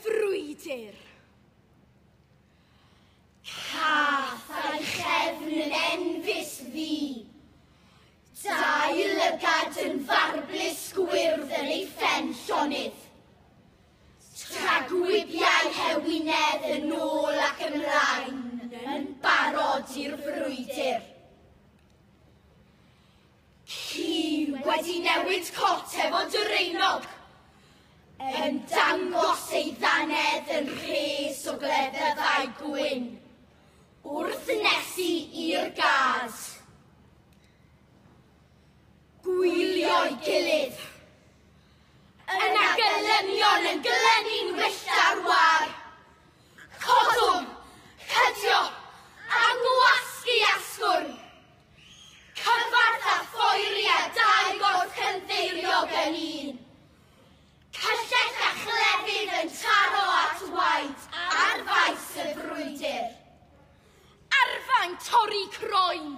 frwydr. Cath a'i chefn yn enfys ddu. Dau lygad yn farblis gwyrdd yn ei phen llonydd. Tragwybiau hewinedd yn ôl ac ymlaen yn barod i'r frwydr. Ci wedi newid cot efo dyreinog, yn dangos ei ddannedd yn rhes o gleddyfau gwyn, wrth nesu i'r gad. Gwylio'i gilydd. Yna gelynion yn glynu'n wyllt ar war. Codwm, cydio, a gwasgu asgwrn. Cyfarth a phoeri a dau gorff cynddeiriog yn un. Cyllell a chlefydd yn taro at waed ar faes y frwydr. Arfau'n torri croen.